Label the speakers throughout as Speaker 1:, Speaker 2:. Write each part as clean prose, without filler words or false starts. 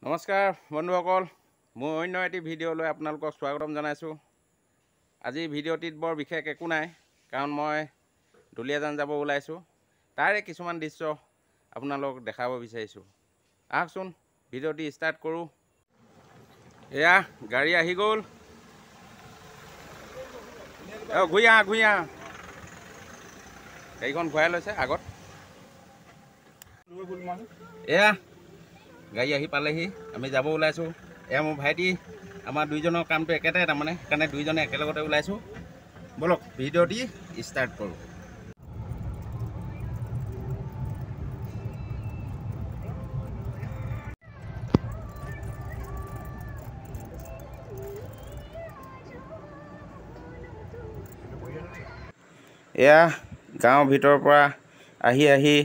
Speaker 1: নমস্কাৰ বন্ধুসকল, মোৰ অন্য এটি ভিডিঅ'লৈ আপোনালোকক স্বাগতম জনাইছোঁ। আজি ভিডিঅ'টিত বৰ বিশেষ একো নাই, কাৰণ মই দুলীয়াজান যাব ওলাইছোঁ। তাৰে কিছুমান দৃশ্য আপোনালোকক দেখাব বিচাৰিছোঁ। আহকচোন ভিডিঅ'টি ষ্টাৰ্ট কৰোঁ। এয়া গাড়ী আহি গ'ল। ঘূৰি আহা, ঘূৰি আহা। গাড়ীখন ঘূৰাই লৈছে আগত। এয়া গাড়ী আহি পালেহি, আমি যাব ওলাইছোঁ। এয়া মোৰ ভাইটি, আমাৰ দুইজনৰ কামটো একেটাই তাৰমানে, সেইকাৰণে দুইজনে একেলগতে ওলাইছোঁ। ব'লক ভিডিঅ'টি ষ্টাৰ্ট কৰোঁ। এয়া গাঁৱৰ ভিতৰৰ পৰা আহি আহি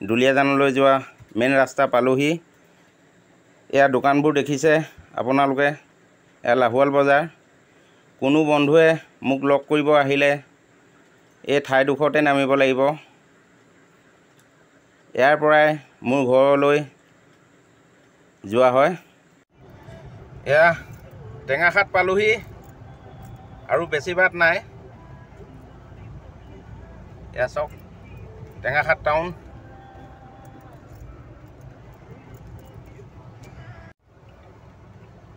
Speaker 1: দুলীয়াজানলৈ যোৱা মেইন ৰাস্তা পালোহি। এয়া দোকানবোৰ দেখিছে আপোনালোকে, এয়া লাহোৱাল বজাৰ। কোনো বন্ধুৱে মোক লগ কৰিব আহিলে এই ঠাইডোখৰতে নামিব লাগিব। ইয়াৰ পৰাই মোৰ ঘৰলৈ যোৱা হয়। এয়া টেঙাখাট পালোহি, আৰু বেছি বাট নাই। এয়া চাওক টেঙাখাট টাউন।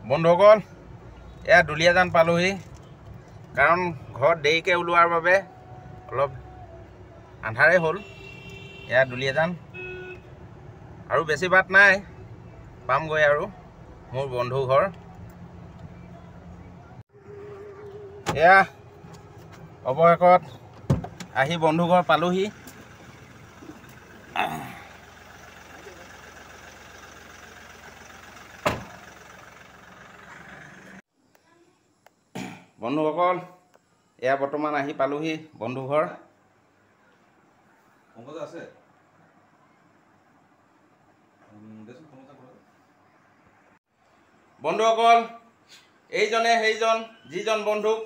Speaker 1: বন্ধুসকল, এয়া দুলীয়াজান পালোহি। কাৰণ ঘৰত দেৰিকৈ ওলোৱাৰ বাবে অলপ আন্ধাৰেই হ'ল। এয়া দুলীয়াজান, আৰু বেছি বাট নাই, পামগৈ আৰু মোৰ বন্ধু ঘৰ। এয়া অৱশেষত আহি বন্ধু ঘৰ পালোহি। বন্ধুসকল, এয়া বৰ্তমান আহি পালোহি বন্ধু ঘৰ। বন্ধুসকল, এইজনে সেইজন যিজন বন্ধুক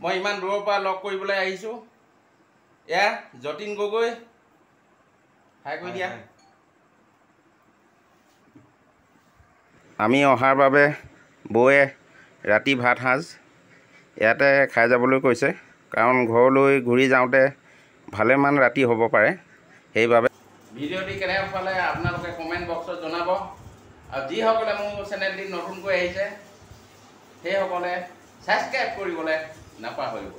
Speaker 1: মই ইমান দূৰৰ পৰা লগ কৰিবলৈ আহিছোঁ। এয়া যতীন গগৈ, হাই কৰি দিয়া। আমি অহাৰ বাবে বৌয়ে ৰাতি ভাত সাঁজ ইয়াতে খাই যাবলৈ কৈছে, কাৰণ ঘৰলৈ ঘূৰি যাওঁতে ভালেমান ৰাতি হ'ব পাৰে। সেইবাবে ভিডিঅ'টি কেনে পালে আপোনালোকে কমেণ্ট বক্সত জনাব। আৰু যিসকলে মোৰ চেনেলটি নতুনকৈ আহিছে সেইসকলে ছাবস্ক্ৰাইব কৰিবলৈ নাপাহৰিব।